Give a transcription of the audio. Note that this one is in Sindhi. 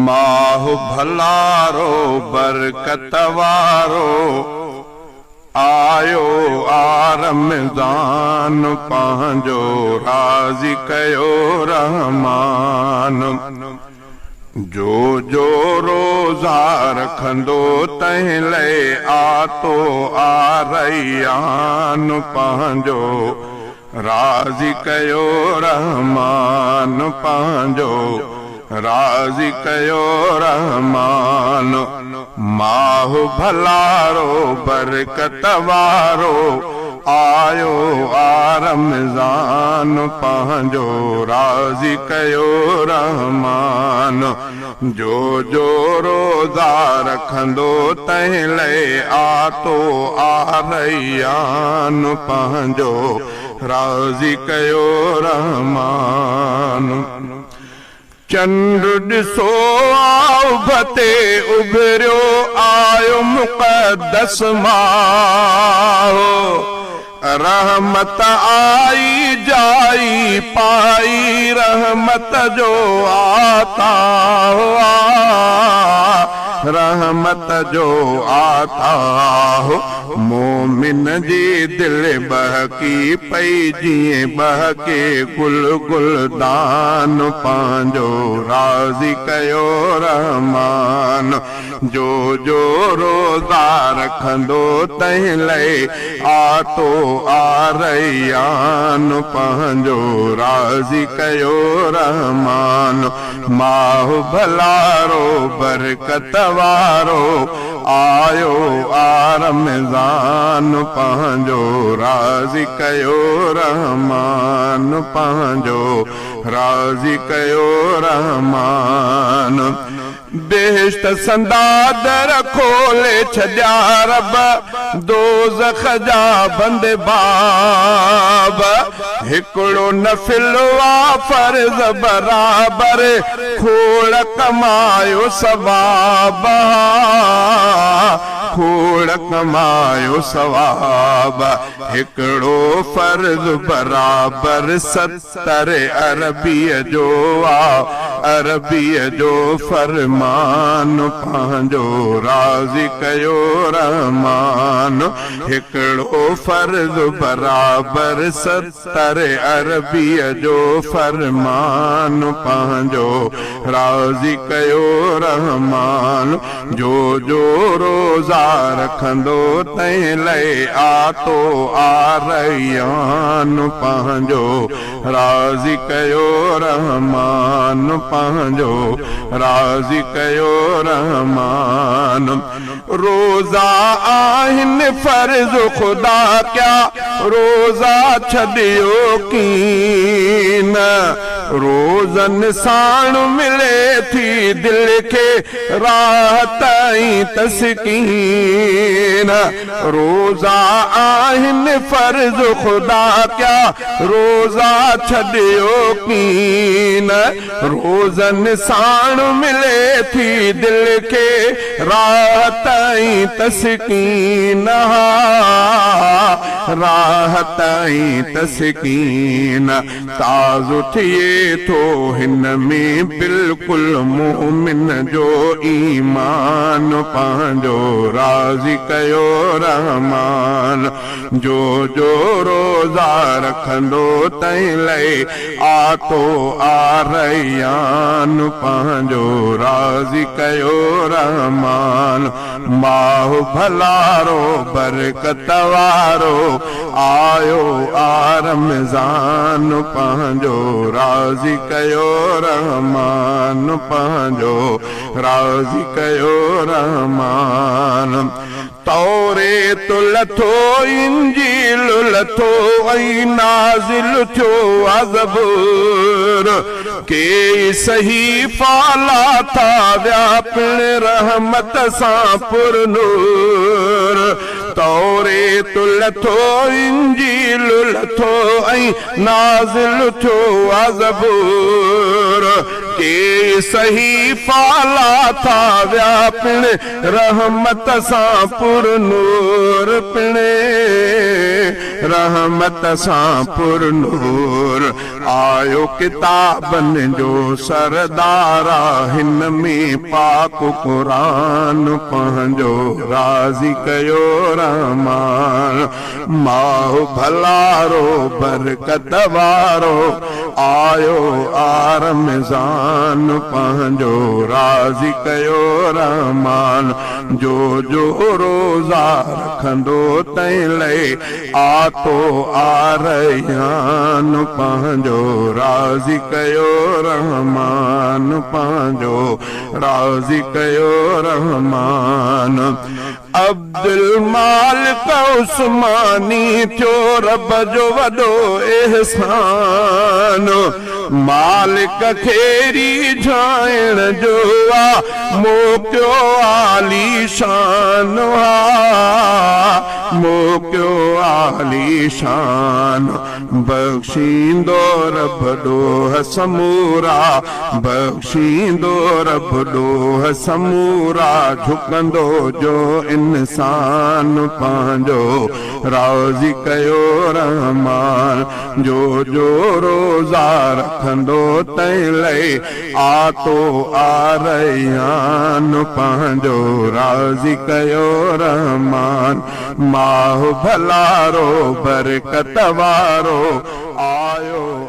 ماهه ڀلارو برڪت وارو آيو آ رمضان پنهنجو راضي ڪيو رحمان جو جو روزا رکندو تنهن لئي آتو آ ريان پنهنجو راضي ڪيو رحمان پنهنجو راضي ڪيو رحمان ماهه ڀلارو برڪت وارو آيو آ رمضان پنهنجو راضي ڪيو رحمان جو جو روزا رکندو تنهن لئي آتو آ ريان پنهنجو راضي ڪيو رحمان. چنڊ ڏسو آ اڀ تي اڀريو آيو مقدس ماهه رحمت آئي جائي پائي رحمت جو آتا آ رحمت جو آتا مومن جي دل ٻهڪي پئي جيئن ٻهڪي گل گلدان پنهنجو راضي ڪيو رحمان جو جو روزا رکندو تنهن لئي آتو آ ريان پنهنجو راضي ڪيو رحمان ماهه ڀلارو برڪت وارو آيو آ رمضان پنهنجو راضي ڪيو رحمان پنهنجو راضي ڪيو رحمان بهشت سندا در کولي ڇڏيا رب دوزخ جا بند باب هڪڙو نفل آ فرض برابر کوڙ ڪمايو ثواب ها کوڙ ڪمايو ثواب هڪڙو فرض برابر 70 عربيء جو آ عربيء جو فرمان پنهنجو راضي ڪيو رحمان هڪڙو فرض برابر 70 عربيء جو فرمان پنهنجو راضي ڪيو رحمان جو جو روزا رکندو تنهن لئي آتو آ ريان پنهنجو راضي ڪيو رحمان پنهنجو راضي ڪيو رحمان روزا آهن فرض خدا ڪيا روزا ڇڏيو ڪين روزن ساڻ ملي ٿي دل کي راحت ۽ تسڪين روزا آهن فرض خدا ڪيا روزا ڇڏيو ڪين روزن ساڻ ملي ٿي دل کي راحت ۽ تسڪين ها راحت ۽ تسڪين تازو ٿئي ٿو هن ۾ بلڪل مومن جو ايمان پنهنجو راضي ڪيو رحمان جو جو روزا رکندو تنهن لئي آتو آ ريان پنهنجو راضي ڪيو رحمان ماهه ڀلارو برڪت وارو آيو آ رمضان پنهنجو راضي ڪيو رحمان پنهنجو راضي ڪيو رحمان توريت لٿو انجيل لٿو ۽ نازل ٿيو آ زبور ڪيئي صحيفا لاٿا ويا پڻ رحمت سان پر نور توريت لٿو انجيل لٿو ۽ نازل ٿيو آ زبور ڪيئي صحيفا لاٿا ويا پڻ رحمت سان پر نور پڻ رحمت سان پر نور. آيو ڪتابن جو سردار آ، هن ۾ پاڪ قرآن پنهنجو راضي ڪيو رحمان. ماهه ڀلارو برڪت وارو آيو آ رمضان پنهنجو راضي ڪيو رحمان. جو جو روزا رکندو تنهن لاءِ آتو آ ريان پنهنجو راضي ڪيو رحمان، پنهنجو راضي ڪيو رحمان. عبدل مالڪ عثماني ٿيو رب جو وڏو احسان، مالڪ کي ريجهائڻ جو آ موقعو عاليشان آ، موقعو عاليشان. بخشيندو رب ڏوهه سمورا، بخشيندو رب ڏوهه سمورا، جهڪندو جو انسان پنهنجو راضي ڪيو رحمان. جو جو روزا رکندو تنهن لاءِ آتو آ ريان پنهنجو راضي ڪيو رحمان. ماهه ڀلارو برڪت وارو آيو